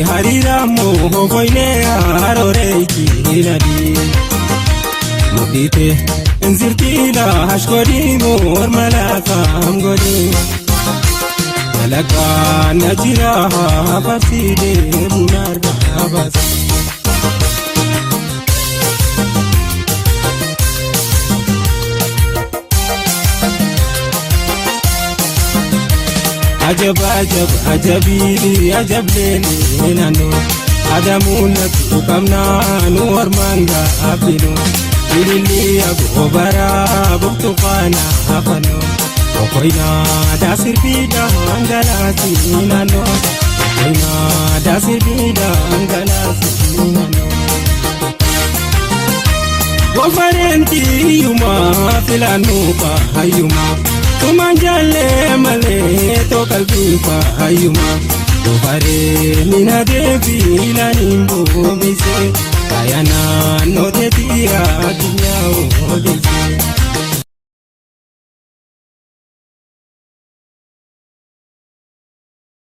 Hariiramu hofoyne haroreiki hinadi mudite inzirtila hashkodimu ormalafam godi dalagaa na jira farside bunarra basa. Ajab ajab ajabii ajab leeni naannoo adamuun natu qabnaa nu ormaan gaabbinu ililli agoobaraa burtukaana hafannoo okoynaa daasirbiidha hangalaasii naannoo okoynaa daasirbiidha hangalaasii naannoo. Gofareen tiyyumaa filannoo hayyumaa. Tumaan jaallee malee too qalbiin fayyuma. Gofaree ni na deebi ilaanin boobise. Kaya naannoo teetii.